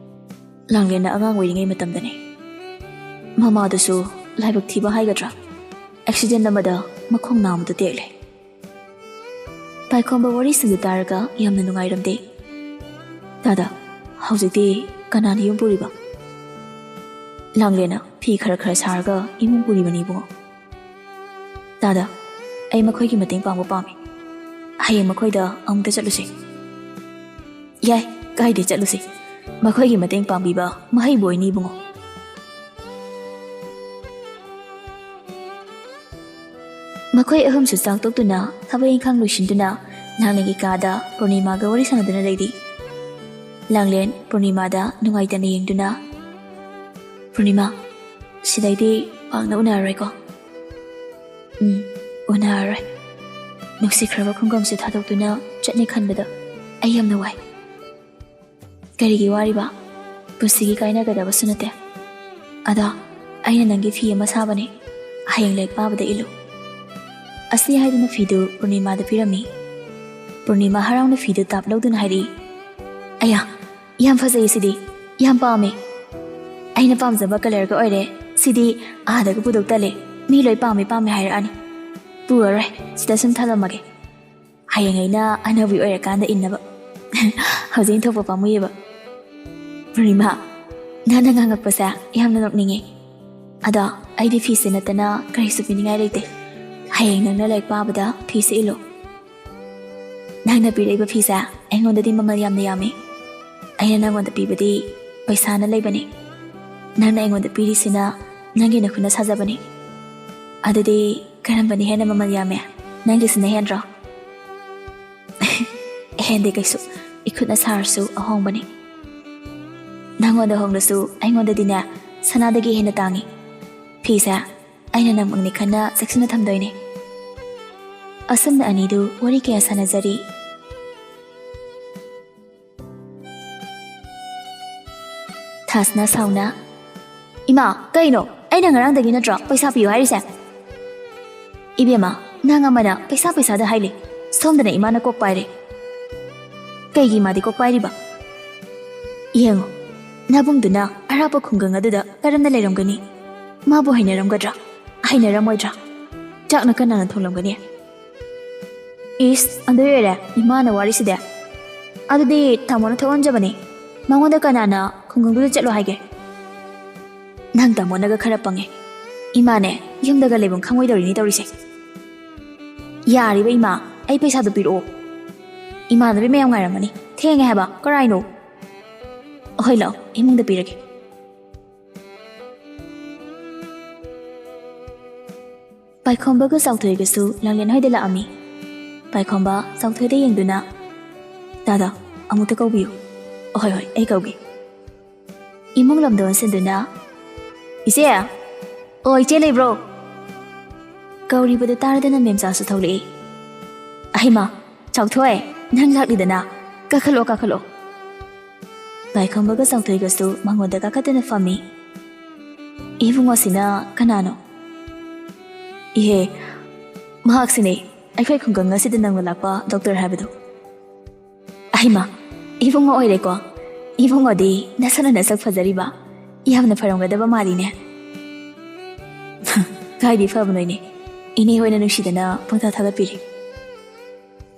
ꯂꯥꯡꯂꯦꯟꯅ ꯑꯉꯥꯡ ꯑꯣꯏꯔꯤꯉꯩ ꯃꯇꯝꯗꯅꯤ꯫ ꯃꯃꯥꯗꯨꯁꯨ ꯂꯥꯏꯕꯛ ꯊꯤꯕ ꯍꯥꯏꯒꯗ꯭ꯔꯥ, ꯑꯦꯛꯁꯤꯗꯦꯟ ꯑꯃꯗ ꯃꯈꯣꯡ ꯅꯥꯝꯃꯗꯨ ꯇꯦꯛꯂꯦ꯫ ꯄꯥꯏꯈꯣꯝꯕ ꯋꯥꯔꯤꯁꯤꯡꯗꯨ ꯇꯥꯔꯒ ꯌꯥꯝꯅ ꯅꯨꯡꯉꯥꯏꯔꯝꯗꯦ꯫ "ꯇꯥꯗ, ꯍꯧꯖꯤꯛꯇꯤ ꯀꯅꯥꯅ ꯌꯨꯝ ꯄꯨꯔꯤꯕ?" ꯂꯥꯡꯂꯦꯟꯅ ꯐꯤ ꯈꯔ ꯈꯔ ꯁꯥꯔꯒ ꯏꯃꯨꯡ ꯄꯨꯔꯤꯕꯅꯤ ꯏꯕꯨꯡꯉꯣ꯫ "ꯇꯥꯗ, ꯑꯩ ꯃꯈꯣꯏꯒꯤ ꯃꯇꯦꯡ ꯄꯥꯡꯕ ꯄꯥꯝꯃꯤ꯫ ꯍꯌꯦꯡ ꯃꯈꯣꯏꯗ ꯑꯃꯨꯛꯇ ꯆꯠꯂꯨꯁꯤ꯫" "ꯌꯥꯏ, ꯀꯥꯏꯗꯦ, ꯆꯠꯂꯨꯁꯤ꯫ ꯃꯈꯣꯏꯒꯤ ꯃꯇꯦꯡ ꯄꯥꯡꯕꯤꯕ ꯃꯍꯩꯕꯨ ꯑꯣꯏꯅꯤ, ꯏꯕꯨꯡꯉꯣ꯫ ꯃꯈꯣꯏ ꯑꯍꯨꯝꯁꯨ ꯆꯥꯛ ꯇꯣꯛꯇꯨꯅ ꯊꯕꯛ ꯏꯪꯈꯥꯡ ꯂꯣꯏꯁꯤꯟꯗꯨꯅ ꯂꯥꯡꯂꯦꯟꯒꯤ ꯀꯥꯗ ꯄꯨꯔꯅꯤꯃꯥꯒ ꯋꯥꯔꯤ ꯁꯥꯟꯅꯗꯨꯅ ꯂꯩꯔꯤ꯫ ꯂꯥꯡꯂꯦꯟ ꯄꯨꯔꯅꯤꯃꯥꯗ ꯅꯨꯡꯉꯥꯏꯇꯅ ꯌꯦꯡꯗꯨꯅ, "ꯄꯨꯔꯅꯤꯃꯥ, ꯁꯤꯗꯩꯗꯤ ꯄꯥꯛꯅ ꯎꯅꯔꯔꯣꯏꯀꯣ?" "ꯎꯝ, ꯎꯅꯔꯔꯣꯏ꯫ ꯅꯨꯡꯁꯤꯈ꯭ꯔꯕ ꯈꯨꯡꯒꯪꯁꯦ ꯊꯥꯗꯣꯛꯇꯨꯅ ꯆꯠꯅꯤ ꯈꯟꯕꯗ ꯑꯩ ꯌꯥꯝꯅ ꯋꯥꯏ꯫" "ꯀꯔꯤꯒꯤ ꯋꯥꯔꯤꯕ? ꯄꯨꯟꯁꯤꯒꯤ ꯀꯥꯏꯅꯒꯗꯕꯁꯨ ꯅꯠꯇꯦ꯫ ꯑꯗꯣ ꯑꯩꯅ ꯅꯪꯒꯤ ꯐꯤ ꯑꯃ ꯁꯥꯕꯅꯦ, ꯍꯌꯦꯡ ꯂꯥꯏꯔꯤꯛ ꯄꯥꯕꯗ ꯏꯜꯂꯨ꯫" ꯑꯁꯤ ꯍꯥꯏꯗꯨꯅ ꯐꯤꯗꯨ ꯄꯨꯔꯅꯤꯃꯥꯗ ꯄꯤꯔꯝꯃꯤ꯫ ꯄꯨꯔꯅꯤꯃꯥ ꯍꯔꯥꯎꯅ ꯐꯤꯗꯨ ꯇꯥꯞ ꯂꯧꯗꯨꯅ ꯍꯥꯏꯔꯛꯏ, "ꯑꯌꯥ, ꯌꯥꯝ ꯐꯖꯩ ꯁꯤꯗꯤ, ꯌꯥꯝ ꯄꯥꯝꯃꯦ꯫ ꯑꯩꯅ ꯄꯥꯝꯖꯕ ꯀꯂꯔꯒ ꯑꯣꯏꯔꯦ꯫ ꯁꯤꯗꯤ ꯑꯥꯗꯒ ꯄꯨꯗꯧ ꯇꯜꯂꯦ꯫ ꯃꯤ ꯂꯣꯏ ꯄꯥꯝꯃꯦ ꯄꯥꯝꯃꯦ ꯍꯥꯏꯔꯛꯑꯅꯤ꯫ ꯄꯨꯔꯔꯣꯏ, ꯁꯤꯗ ꯁꯨꯝ ꯊꯝꯂꯝꯃꯒꯦ꯫ ꯍꯌꯦꯡ ꯑꯩꯅ ꯑꯅꯧꯕꯤ ꯑꯣꯏꯔꯀꯥꯟꯗ ꯏꯟꯅꯕ꯫" "ꯍꯧꯖꯤꯛ ꯏꯟꯊꯣꯛꯄ ꯄꯥꯝꯃꯨꯏꯌꯦꯕ꯫" "ꯄꯨꯔꯅꯤꯃꯥ, ꯅꯪꯅ ꯉꯥꯡꯉꯛꯄꯁꯦ ꯌꯥꯝꯅ ꯅꯣꯛꯅꯤꯡꯉꯦ꯫ ꯑꯗꯣ ꯑꯩꯗꯤ ꯐꯤꯁꯦ ꯅꯠꯇꯅ ꯀꯔꯤꯁꯨ ꯄꯤꯅꯤꯡꯉꯥꯏ ꯂꯩꯇꯦ꯫ ꯍꯌꯦꯡ ꯅꯪꯅ ꯂꯥꯏꯔꯤꯛ ꯄꯥꯕꯗ ꯐꯤꯁꯦ ꯏꯜꯂꯣ꯫ ꯅꯪꯅ ꯄꯤꯔꯛꯏꯕ ꯐꯤꯁꯦ ꯑꯩꯉꯣꯟꯗꯗꯤ ꯃꯃꯜ ꯌꯥꯝꯅ ꯌꯥꯝꯃꯤ꯫ ꯑꯩꯅ ꯅꯪꯉꯣꯟꯗ ꯄꯤꯕꯗꯤ ꯄꯩꯁꯥꯅ ꯂꯩꯕꯅꯤ꯫ ꯅꯪꯅ ꯑꯩꯉꯣꯟꯗ ꯄꯤꯔꯤꯁꯤꯅ ꯅꯪꯒꯤ ꯅꯈꯨꯠꯅ ꯁꯥꯖꯕꯅꯤ꯫ ꯑꯗꯨꯗꯤ ꯀꯔꯝꯕꯅ ꯍꯦꯟꯅ ꯃꯃꯜ ꯌꯥꯝꯃꯦ? ꯅꯪꯒꯤꯁꯤꯅ ꯍꯦꯟꯗ꯭ꯔꯣ?" "ꯍꯦꯟꯗꯦ ꯀꯩꯁꯨ, ꯏꯈꯨꯠꯅ ꯁꯥꯔꯁꯨ ꯑꯍꯣꯡꯕꯅꯤ꯫ ꯅꯪꯉꯣꯟꯗ ꯍꯣꯡꯂꯁꯨ ꯑꯩꯉꯣꯟꯗꯗꯤꯅꯦ ꯁꯅꯥꯗꯒꯤ ꯍꯦꯟꯅ ꯇꯥꯡꯉꯤ꯫ ꯐꯤꯁꯦ ꯑꯩꯅ ꯅꯪꯃꯛꯅꯤ ꯈꯟꯅ ꯆꯦꯛꯁꯤꯟꯅ ꯊꯝꯗꯣꯏꯅꯦ꯫" ꯑꯁꯨꯝꯅ ꯑꯅꯤꯗꯨ ꯋꯥꯔꯤ ꯀꯌꯥ ꯁꯥꯟꯅꯖꯔꯤ꯫ ꯊꯥꯁꯅꯥ ꯁꯥꯎꯅ, "ꯏꯃꯥ, ꯀꯩꯅꯣ? ꯑꯩꯅ ꯉꯔꯥꯡꯗꯒꯤ ꯅꯠꯇ꯭ꯔꯣ ꯄꯩꯁꯥ ꯄꯤꯌꯨ ꯍꯥꯏꯔꯤꯁꯦ?" "ꯏꯕꯦꯝꯃ, ꯅꯪ ꯑꯃꯅ ꯄꯩꯁꯥ ꯄꯩꯁꯥꯗ ꯍꯥꯏꯂꯦ, ꯁꯣꯝꯗꯅ ꯏꯃꯥꯅ ꯀꯣꯛ ꯄꯥꯏꯔꯦ꯫" "ꯀꯩꯒꯤ ꯏꯃꯥꯗꯤ ꯀꯣꯛ ꯄꯥꯏꯔꯤꯕ?" "ꯌꯦꯡꯉꯣ, ꯅꯕꯨꯡꯗꯨꯅ ꯑꯔꯥꯞꯄ ꯈꯨꯡꯒꯪ ꯑꯗꯨꯗ ꯀꯔꯝꯅ ꯂꯩꯔꯝꯒꯅꯤ? ꯃꯥꯕꯨ ꯍꯩꯅꯔꯝꯒꯗ꯭ꯔꯥ? ꯍꯩꯅꯔꯝꯃꯣꯏꯗ꯭ꯔꯥ? ꯆꯥꯛꯅ ꯀꯅꯥꯅ ꯊꯣꯡꯂꯝꯒꯅꯤ?" "ꯏꯁ, ꯑꯗꯨ ꯑꯣꯏꯔꯦ ꯏꯃꯥꯅ ꯋꯥꯔꯤꯁꯤꯗꯤ꯫ ꯑꯗꯨꯗꯤ ꯇꯥꯃꯣꯅ ꯊꯣꯛꯍꯟꯖꯕꯅꯤ꯫ ꯃꯉꯣꯟꯗ ꯀꯅꯥꯅ ꯈꯨꯡꯒꯪꯗꯨꯗ ꯆꯠꯂꯣ ꯍꯥꯏꯒꯦ?" "ꯅꯪ ꯇꯥꯃꯣꯅꯒ ꯈꯔ ꯄꯪꯉꯦ꯫ ꯏꯃꯥꯅꯦ ꯌꯨꯝꯗꯒ ꯂꯩꯐꯝ ꯈꯪꯉꯣꯏꯗꯧꯔꯤꯅꯤ ꯇꯧꯔꯤꯁꯦ꯫" "ꯌꯥꯔꯤꯕ ꯏꯃꯥ, ꯑꯩ ꯄꯩꯁꯥꯗꯣ ꯄꯤꯔꯛꯑꯣ꯫ ꯏꯃꯥꯟꯅꯕꯤ ꯃꯌꯥꯝ ꯉꯥꯏꯔꯝꯃꯅꯤ꯫ ꯊꯦꯡꯉꯦ ꯍꯥꯏꯕ, ꯀꯔꯥꯏꯅꯣ?" ꯍꯣꯏ, ꯂꯥꯛꯑꯣ, ꯏꯃꯨꯡꯗ ꯄꯤꯔꯒꯦ꯫ ꯄꯥꯏꯈꯣꯝꯕꯒ ꯆꯥꯎꯊꯣꯏꯒꯁꯨ ꯂꯥꯡꯂꯦꯟ ꯍꯣꯏꯗ ꯂꯥꯛꯑꯝꯃꯤ꯫ ꯄꯥꯏꯈꯣꯝꯕ ꯆꯥꯎꯊꯣꯏꯗ ꯌꯦꯡꯗꯨꯅ, "ꯗꯥꯗꯥ, ꯑꯃꯨꯛꯇ ꯀꯧꯕꯤꯌꯨ꯫" "ꯍꯣꯏ, ꯍꯣꯏ, ꯑꯩ ꯀꯧꯒꯦ꯫" ꯏꯃꯨꯡ ꯂꯣꯝꯗ ꯑꯣꯟꯁꯤꯟꯗꯨꯅ, "ꯏꯆꯦ!" "ꯑꯣ, ꯏꯆꯦ ꯂꯩꯕ꯭ꯔꯣ?" ꯀꯧꯔꯤꯕꯗꯨ ꯇꯥꯔꯗꯅ ꯃꯦꯝꯆꯥꯁꯨ ꯊꯣꯛꯂꯛꯏ꯫ "ꯑꯍꯩꯃꯥ, ꯆꯥꯎꯊꯣꯏ, ꯅꯪ ꯂꯥꯛꯂꯤꯗꯅ꯫ ꯀꯥꯈꯠꯂꯣ, ꯀꯥꯈꯠꯂꯣ꯫" ꯄꯥꯏꯈꯣꯝꯕꯒ ꯆꯥꯎꯊꯣꯏꯒꯁꯨ ꯃꯉꯣꯟꯗ ꯀꯥꯈꯠꯇꯨꯅ ꯐꯝꯃꯤ꯫ "ꯏꯕꯨꯡꯉꯣꯁꯤꯅ ꯀꯅꯥꯅꯣ?" "ꯏꯍꯦ, ꯃꯍꯥꯛꯁꯤꯅꯦ ꯑꯩꯈꯣꯏ ꯈꯨꯡꯒꯪ ꯑꯁꯤꯗ ꯅꯧꯅ ꯂꯥꯛꯄ ꯗꯣꯛꯇꯔ ꯍꯥꯏꯕꯗꯣ꯫" "ꯑꯍꯩꯃꯥ, ꯏꯕꯨꯡꯉꯣ ꯑꯣꯏꯔꯦꯀꯣ? ꯏꯕꯨꯡꯉꯣꯗꯤ ꯅꯁꯥꯅ ꯅꯁꯛ ꯐꯖꯔꯤꯕ, ꯌꯥꯝꯅ ꯐꯔꯝꯒꯗꯕ ꯃꯥꯜꯂꯤꯅꯦ꯫" "ꯀꯥꯏꯗꯤ ꯐꯕꯅꯣꯏꯅꯦ, ꯏꯅꯦ ꯍꯣꯏꯅ ꯅꯨꯡꯁꯤꯗꯅ ꯄꯪꯊꯥ ꯊꯥꯒꯠꯄꯤꯔꯤ꯫"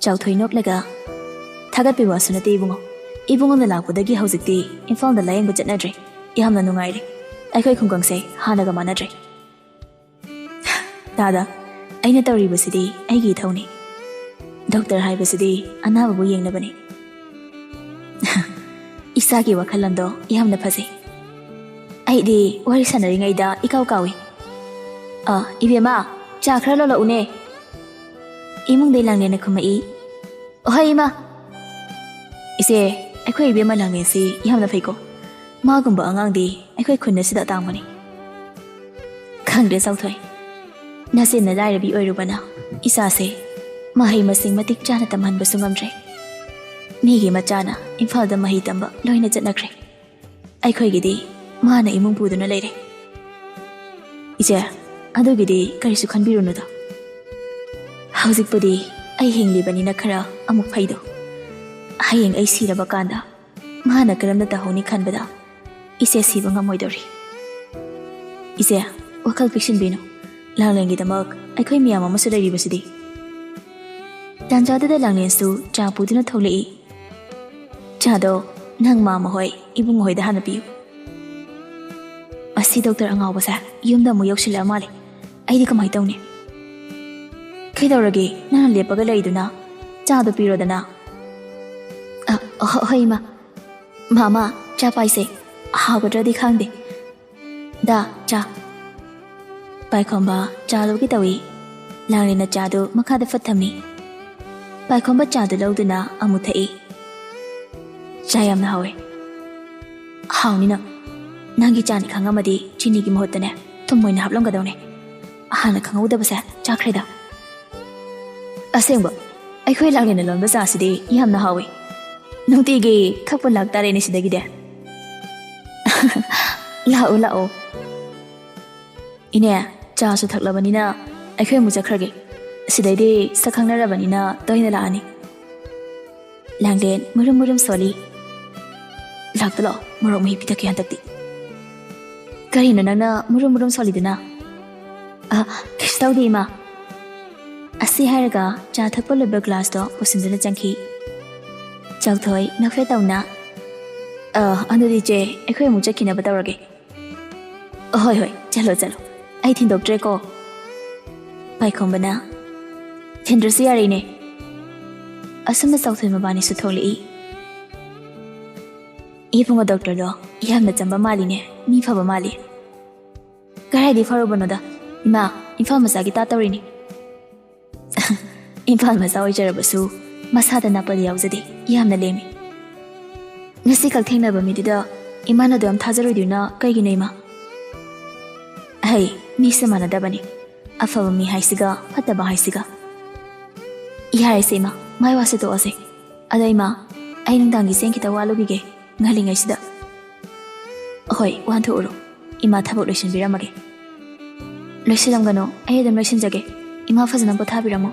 ꯆꯥꯎꯊꯣꯏ ꯅꯣꯛꯂꯒ, "ꯊꯥꯒꯠꯄꯩ ꯋꯥꯁꯨ ꯅꯠꯇꯦ ꯏꯕꯨꯡꯉꯣ꯫ ꯏꯕꯨꯡꯉꯣꯅ ꯂꯥꯛꯄꯗꯒꯤ ꯍꯧꯖꯤꯛꯇꯤ ꯏꯝꯐꯥꯜꯗ ꯂꯥꯌꯦꯡꯕ ꯆꯠꯅꯗ꯭ꯔꯦ꯫ ꯌꯥꯝꯅ ꯅꯨꯡꯉꯥꯏꯔꯦ꯫ ꯑꯩꯈꯣꯏ ꯈꯨꯡꯒꯪꯁꯦ ꯍꯥꯟꯅꯒ ꯃꯥꯟꯅꯗ꯭ꯔꯦ꯫" "ꯗꯥꯗꯥ, ꯑꯩꯅ ꯇꯧꯔꯤꯕꯁꯤꯗꯤ ꯑꯩꯒꯤ ꯏꯊꯧꯅꯤ꯫ ꯗꯣꯛꯇꯔ ꯍꯥꯏꯕꯁꯤꯗꯤ ꯑꯅꯥꯕꯕꯨ ꯌꯦꯡꯅꯕꯅꯤ꯫" "ꯏꯆꯥꯒꯤ ꯋꯥꯈꯜꯂꯣꯟꯗꯣ ꯌꯥꯝꯅ ꯐꯖꯩ꯫ ꯑꯩꯗꯤ ꯋꯥꯔꯤ ꯁꯥꯟꯅꯔꯤꯉꯩꯗ ꯏꯀꯥꯎ ꯀꯥꯎꯏ꯫ ꯑ, ꯏꯕꯦꯝꯃ, ꯆꯥ ꯈꯔ ꯂꯣꯜꯂꯛꯎꯅꯦ꯫" ꯏꯃꯨꯡꯗꯩ ꯂꯥꯡꯂꯦꯟꯅ ꯈꯨꯝꯃꯛꯏ꯫ "ꯍꯣꯏ, ꯏꯃꯥ꯫" "ꯏꯆꯦ, ꯑꯩꯈꯣꯏ ꯏꯕꯦꯝꯃ ꯂꯥꯡꯂꯦꯟꯁꯤ ꯌꯥꯝꯅ ꯐꯩꯀꯣ꯫ ꯃꯥꯒꯨꯝꯕ ꯑꯉꯥꯡꯗꯤ ꯑꯩꯈꯣꯏ ꯈꯨꯟ ꯑꯁꯤꯗ ꯑꯇꯥꯡꯕꯅꯤ꯫" "ꯈꯪꯗ꯭ꯔꯦ ꯆꯥꯎꯊꯣꯏ, ꯅꯆꯦꯅ ꯂꯥꯏꯔꯕꯤ ꯑꯣꯏꯔꯨꯕꯅ ꯏꯆꯥꯁꯦ ꯃꯍꯩ ꯃꯁꯤꯡ ꯃꯇꯤꯛ ꯆꯥꯅ ꯇꯝꯍꯟꯕꯁꯨ ꯉꯝꯗ꯭ꯔꯦ꯫ ꯃꯤꯒꯤ ꯃꯆꯥꯅ ꯏꯝꯐꯥꯜꯗ ꯃꯍꯩ ꯇꯝꯕ ꯂꯣꯏꯅ ꯆꯠꯅꯈ꯭ꯔꯦ꯫ ꯑꯩꯈꯣꯏꯒꯤꯗꯤ ꯃꯥꯅ ꯏꯃꯨꯡ ꯄꯨꯗꯨꯅ ꯂꯩꯔꯦ꯫" "ꯏꯆꯦ, ꯑꯗꯨꯒꯤꯗꯤ ꯀꯔꯤꯁꯨ ꯈꯟꯕꯤꯔꯨꯅꯨꯗ꯫ ꯍꯧꯖꯤꯛꯄꯨꯗꯤ ꯑꯩ ꯍꯤꯡꯂꯤꯕꯅꯤꯅ ꯈꯔ ꯑꯃꯨꯛ ꯐꯩꯗꯣ꯫ ꯍꯌꯦꯡ ꯑꯩ ꯁꯤꯔꯕ ꯀꯥꯟꯗ ꯃꯥꯅ ꯀꯔꯝꯅ ꯇꯧꯍꯧꯅꯤ ꯈꯟꯕꯗ ꯏꯆꯦ ꯁꯤꯕ ꯉꯝꯃꯣꯏꯗꯧꯔꯤ꯫" "ꯏꯆꯦ, ꯋꯥꯈꯜ ꯄꯤꯛꯁꯤꯟꯕꯤꯅꯨ꯫ ꯂꯥꯡꯂꯦꯟꯒꯤꯗꯃꯛ ꯑꯩꯈꯣꯏ ꯃꯌꯥꯝ ꯑꯃꯁꯨ ꯂꯩꯔꯤꯕꯁꯤꯗꯤ꯫" ꯇꯥꯟꯖꯥꯗꯨꯗ ꯂꯥꯡꯂꯦꯟꯁꯨ ꯆꯥ ꯄꯨꯗꯨꯅ ꯊꯣꯛꯂꯛꯏ꯫ "ꯆꯥꯗꯣ ꯅꯪ ꯃꯥꯃ ꯍꯣꯏ, ꯏꯕꯨꯡ ꯍꯣꯏꯗ ꯍꯥꯟꯅ ꯄꯤꯌꯨ꯫" "ꯑꯁꯤ ꯗꯣꯛꯇꯔ ꯑꯉꯥꯎꯕꯁꯦ ꯌꯨꯝꯗ ꯑꯃꯨꯛ ꯌꯧꯁꯤꯜꯂꯛꯑ ꯃꯥꯜꯂꯦ꯫ ꯑꯩꯗꯤ ꯀꯃꯥꯏ ꯇꯧꯅꯤ?" "ꯀꯩꯗꯧꯔꯒꯦ? ꯅꯪꯅ ꯂꯦꯞꯄꯒ ꯂꯩꯗꯨꯅ ꯆꯥꯗꯣ ꯄꯤꯔꯣꯗꯅ꯫" "ꯑ, ꯍꯣ-, ꯍꯣꯏ, ꯏꯃꯥ꯫ ꯃꯥꯃ, ꯆꯥ ꯄꯥꯏꯁꯦ꯫ ꯍꯥꯎꯒꯗ꯭ꯔꯗꯤ ꯈꯪꯗꯦ꯫ ꯗꯥ, ꯆꯥ꯫ ꯄꯥꯏꯈꯣꯝꯕ ꯆꯥ ꯂꯧꯒꯦ ꯇꯧꯏ꯫ ꯂꯥꯡꯂꯦꯟꯅ ꯆꯥꯗꯨ ꯃꯈꯥꯗ ꯐꯠ ꯊꯝꯃꯤ꯫ ꯄꯥꯏꯈꯣꯝꯕ ꯆꯥꯗꯨ ꯂꯧꯗꯨꯅ ꯑꯃꯨꯛ ꯊꯛꯏ꯫ ꯆꯥ ꯌꯥꯝꯅ ꯍꯥꯎꯋꯦ꯫ ꯍꯥꯎꯅꯤꯅ꯫ ꯅꯪꯒꯤ ꯆꯥꯅꯤ ꯈꯪꯉꯝꯃꯗꯤ ꯆꯤꯅꯤꯒꯤ ꯃꯍꯨꯠꯇꯅꯦ ꯊꯨꯝ ꯑꯣꯏꯅ ꯍꯥꯞꯂꯝꯒꯗꯧꯅꯦ꯫ ꯍꯥꯟꯅ ꯈꯪꯍꯧꯗꯕꯁꯦ ꯆꯥꯈ꯭ꯔꯦꯗ꯫ ꯑꯁꯦꯡꯕ, ꯑꯩꯈꯣꯏ ꯂꯥꯡꯂꯦꯟꯅ ꯂꯣꯟꯕ ꯆꯥꯁꯤꯗꯤ ꯌꯥꯝꯅ ꯍꯥꯎꯋꯤ꯫ ꯅꯨꯡꯇꯤꯒꯤ ꯊꯛꯄ ꯂꯥꯛꯇꯥꯔꯦꯅꯦ ꯁꯤꯗꯒꯤꯗꯤ꯫ ꯂꯥꯛꯑꯣ, ꯂꯥꯛꯑꯣ꯫ ꯏꯅꯦ, ꯆꯥꯁꯨ ꯊꯛꯂꯕꯅꯤꯅ ꯑꯩꯈꯣꯏ ꯑꯃꯨꯛ ꯆꯠꯈ꯭ꯔꯒꯦ꯫ ꯁꯤꯗꯩꯗꯤ ꯁꯛ ꯈꯪꯅꯔꯕꯅꯤꯅ ꯇꯣꯏꯅ ꯂꯥꯛꯑꯅꯤ꯫ ꯂꯥꯡꯂꯦꯟ ꯃꯨꯔꯨꯝ ꯃꯨꯔꯨꯝ ꯁꯣꯜꯂꯤ꯫ ꯂꯥꯛꯇ ꯂꯥꯛꯑꯣ, ꯃꯣꯔꯣꯛ ꯃꯍꯤ ꯄꯤꯊꯛꯀꯦ ꯍꯟꯗꯛꯇꯤ꯫ ꯀꯔꯤꯅꯣ ꯅꯪꯅ ꯃꯨꯔꯨꯝ ꯃꯨꯔꯨꯝ ꯁꯣꯜꯂꯤꯗꯨꯅ? ꯑ, ꯀꯩꯁꯨ ꯇꯧꯗꯦ, ꯏꯃꯥ꯫ ꯑꯁꯤ ꯍꯥꯏꯔꯒ ꯆꯥ ꯊꯛꯄ ꯂꯣꯏꯕ ꯒ꯭ꯂꯥꯁꯇꯣ ꯄꯨꯁꯤꯟꯗꯨꯅ ꯆꯪꯈꯤ꯫ ꯆꯥꯎꯊꯣꯏ ꯅꯣꯛꯐꯦꯠ ꯇꯧꯅ, "ꯑ, ꯑꯗꯨꯗꯤ ꯏꯆꯦ, ꯑꯩꯈꯣꯏ ꯑꯃꯨꯛ ꯆꯠꯈꯤꯅꯕ ꯇꯧꯔꯒꯦ꯫" "ꯍꯣꯏ, ꯍꯣꯏ, ꯆꯠꯂꯣ, ꯆꯠꯂꯣ꯫ ꯑꯩ ꯊꯤꯟꯗꯣꯛꯇ꯭ꯔꯦꯀꯣ꯫" ꯄꯥꯏꯈꯣꯝꯕꯅ, "ꯊꯤꯟꯗ꯭ꯔꯁꯨ ꯌꯥꯔꯦꯅꯦ꯫ ꯑꯁꯨꯝꯅ ꯆꯥꯎꯊꯣꯏ ꯃꯕꯥꯅꯤꯁꯨ ꯊꯣꯛꯂꯛꯏ꯫ "ꯏꯕꯨꯡꯉꯣ ꯗꯣꯛꯇꯔꯗꯣ ꯌꯥꯝꯅ ꯆꯝꯕ ꯃꯥꯜꯂꯤꯅꯦ, ꯃꯤ ꯐꯕ ꯃꯥꯜꯂꯤ꯫" "ꯀꯔꯥꯏꯗꯩ ꯐꯔꯨꯕꯅꯣꯗ, ꯏꯃꯥ, ꯏꯝꯐꯥꯜ ꯃꯆꯥꯒꯤ ꯇꯥ ꯇꯧꯔꯤꯅꯤ꯫" "ꯏꯝꯐꯥꯜ ꯃꯆꯥ ꯑꯣꯏꯖꯔꯕꯁꯨ ꯃꯁꯥꯗ ꯅꯥꯄꯜ ꯌꯥꯎꯖꯗꯦ, ꯌꯥꯝꯅ ꯂꯦꯝꯃꯤ꯫" "ꯉꯁꯤ ꯈꯛ ꯊꯦꯡꯅꯕ ꯃꯤꯗꯨꯗ ꯏꯃꯥꯅ ꯑꯗꯨ ꯌꯥꯝ ꯊꯥꯖꯔꯣꯏꯗꯣꯏꯅ ꯀꯩꯒꯤꯅꯣ, ꯏꯃꯥ?" "ꯍꯩ, ꯃꯤꯁꯦ ꯃꯥꯟꯅꯗꯕꯅꯤ, ꯑꯐꯕ ꯃꯤ ꯍꯥꯏꯁꯤꯒ ꯐꯠꯇꯕ ꯍꯥꯏꯁꯤꯒ꯫" "ꯌꯥꯔꯦꯁꯦ ꯏꯃꯥ, ꯃꯥꯏ ꯋꯥꯁꯦ ꯇꯣꯛꯑꯁꯦ꯫ ꯑꯗꯣ ꯏꯃꯥ, ꯑꯩ ꯅꯨꯡꯗꯥꯡꯒꯤ ꯆꯦꯡ ꯈꯤꯇ ꯋꯥꯠꯂꯨꯈꯤꯒꯦ, ꯉꯜꯂꯤꯉꯩꯁꯤꯗ꯫" "ꯍꯣꯏ, ꯋꯥꯟꯊꯣꯛꯎꯔꯣ꯫ ꯏꯃꯥ ꯊꯕꯛ ꯂꯣꯏꯁꯤꯟꯕꯤꯔꯝꯃꯒꯦ꯫" "ꯂꯣꯏꯁꯤꯜꯂꯝꯒꯅꯣ, ꯑꯩ ꯑꯗꯨꯝ ꯂꯣꯏꯁꯤꯟꯖꯒꯦ꯫ ꯏꯃꯥ ꯐꯖꯅ ꯄꯣꯊꯥꯕꯤꯔꯝꯃꯣ꯫"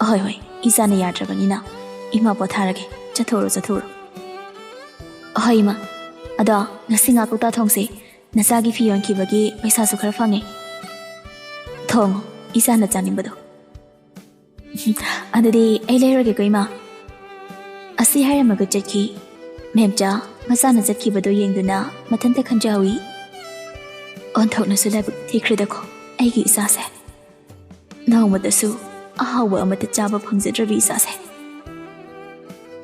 "ꯍꯣꯏ, ꯍꯣꯏ, ꯏꯆꯥꯅ ꯌꯥꯗ꯭ꯔꯕꯅꯤꯅ ꯏꯃꯥ ꯄꯣꯊꯥꯔꯒꯦ꯫ ꯆꯠꯊꯣꯛꯎꯔꯣ, ꯆꯠꯊꯣꯛꯎꯔꯣ꯫" "ꯍꯣꯏ, ꯏꯃꯥ꯫ ꯑꯗꯣ ꯉꯁꯤ ꯉꯥ ꯀꯧꯇꯥ ꯊꯣꯡꯁꯦ꯫ ꯅꯆꯥꯒꯤ ꯐꯤ ꯌꯣꯟꯈꯤꯕꯒꯤ ꯄꯩꯁꯥꯁꯨ ꯈꯔ ꯐꯪꯉꯦ꯫ ꯊꯣꯡꯉꯣ, ꯏꯆꯥꯅ ꯆꯥꯅꯤꯡꯕꯗꯣ꯫" "ꯑꯗꯨꯗꯤ ꯑꯩ ꯂꯩꯔꯒꯦꯀꯣ, ꯏꯃꯥ꯫" ꯑꯁꯤ ꯍꯥꯏꯔꯝꯃꯒ ꯆꯠꯈꯤ꯫ ꯃꯦꯝꯆꯥ ꯃꯆꯥꯅ ꯆꯠꯈꯤꯕꯗꯨ ꯌꯦꯡꯗꯨꯅ ꯃꯊꯟꯇ ꯈꯟꯖꯍꯧꯏ, "ꯑꯣꯟꯊꯣꯛꯅꯁꯨ ꯂꯥꯏꯕꯛ ꯊꯤꯈ꯭ꯔꯦꯗꯀꯣ ꯑꯩꯒꯤ ꯏꯆꯥꯁꯦ꯫ ꯅꯣꯡꯃꯇꯁꯨ ꯑꯍꯥꯎꯕ ꯑꯃꯠꯇ ꯆꯥꯕ ꯐꯪꯖꯗ꯭ꯔꯕꯤ ꯏꯆꯥꯁꯦ꯫"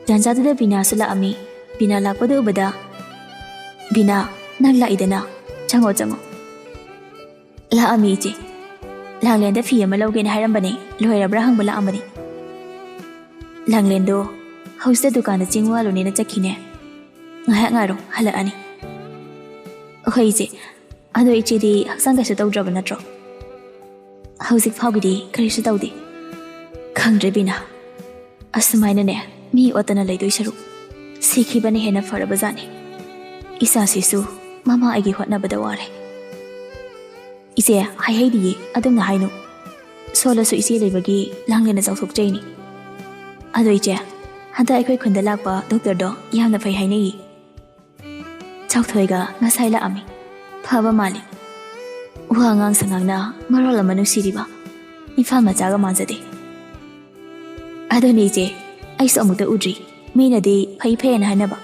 ꯇꯥꯟꯖꯥꯗꯨꯗ ꯕꯤꯅꯥꯁꯨ ꯂꯥꯛꯑꯝꯃꯤ꯫ ꯕꯤꯅꯥ ꯂꯥꯛꯄꯗꯨ ꯎꯕꯗ, "ꯕꯤꯅꯥ, ꯅꯪ ꯂꯥꯛꯏꯗꯅ, ꯆꯪꯉꯣ, ꯆꯪꯉꯣ꯫" "ꯂꯥꯛꯑꯝꯃꯤ, ꯏꯆꯦ꯫ ꯂꯥꯡꯂꯦꯟꯗ ꯐꯤ ꯑꯃ ꯂꯧꯒꯦꯅ ꯍꯥꯏꯔꯝꯕꯅꯦ, ꯂꯣꯏꯔꯕ꯭ꯔꯥ ꯍꯪꯕ ꯂꯥꯛꯑꯝꯕꯅꯤ꯫" "ꯂꯥꯡꯂꯦꯟꯗꯣ ꯍꯧꯖꯤꯛꯇ ꯗꯨꯀꯥꯟꯗ ꯆꯦꯡ ꯋꯥꯜꯂꯨꯅꯦꯅ ꯆꯠꯈꯤꯅꯦ꯫ ꯉꯥꯏꯍꯥꯛ ꯉꯥꯏꯔꯣ, ꯍꯜꯂꯛꯑꯅꯤ꯫" "ꯍꯣꯏ, ꯏꯆꯦ꯫ ꯑꯗꯣ ꯏꯆꯦꯗꯤ ꯍꯛꯆꯥꯡ ꯀꯩꯁꯨ ꯇꯧꯗ꯭ꯔꯕ ꯅꯠꯇ꯭ꯔꯣ?" "ꯍꯧꯖꯤꯛ ꯐꯥꯎꯒꯤꯗꯤ ꯀꯔꯤꯁꯨ ꯇꯧꯗꯦ꯫" "ꯈꯪꯗ꯭ꯔꯦ ꯕꯤꯅꯥ, ꯑꯁꯨꯃꯥꯏꯅꯅꯦ ꯃꯤ ꯑꯣꯠꯇꯅ ꯂꯩꯗꯣꯏ ꯁꯔꯨꯛ, ꯁꯤꯈꯤꯕꯅ ꯍꯦꯟꯅ ꯐꯔꯕꯖꯥꯠꯅꯤ꯫ ꯏꯆꯥꯁꯤꯁꯨ ꯃꯃꯥ ꯑꯩꯒꯤ ꯍꯣꯠꯅꯕꯗ ꯋꯥꯔꯦ꯫" "ꯏꯆꯦ, ꯍꯥꯏꯍꯩꯗꯤꯌꯦ, ꯑꯗꯨꯝꯅ ꯍꯥꯏꯅꯨ꯫ ꯁꯣꯜꯂꯁꯨ ꯏꯆꯦ ꯂꯩꯕꯒꯤ ꯂꯥꯡꯂꯦꯟꯅ ꯆꯥꯎꯊꯣꯛꯆꯩꯅꯤ꯫ ꯑꯗꯣ ꯏꯆꯦ, ꯍꯟꯗꯛ ꯑꯩꯈꯣꯏ ꯈꯨꯟꯗ ꯂꯥꯛꯄ ꯗꯣꯛꯇꯔꯗꯣ ꯌꯥꯝꯅ ꯐꯩ ꯍꯥꯏꯅꯩꯌꯦ꯫" "ꯆꯥꯎꯊꯣꯏꯒ ꯉꯁꯥꯏ ꯂꯥꯛꯑꯝꯃꯤ꯫ ꯐꯕ ꯃꯥꯜꯂꯤ꯫ ꯋꯥ ꯉꯥꯡ ꯁꯉꯥꯡꯅ ꯃꯔꯣꯜ ꯑꯃ ꯅꯨꯡꯁꯤꯔꯤꯕ꯫ ꯏꯝꯐꯥꯜ ꯃꯆꯥꯒ ꯃꯥꯟꯖꯗꯦ꯫" "ꯑꯗꯨꯅꯦ ꯏꯆꯦ, ꯑꯩꯁꯨ ꯑꯃꯨꯛꯇ ꯎꯗ꯭ꯔꯤ꯫ ꯃꯤꯅꯗꯤ ꯐꯩ ꯐꯩꯌꯦꯅ ꯍꯥꯏꯅꯕ꯫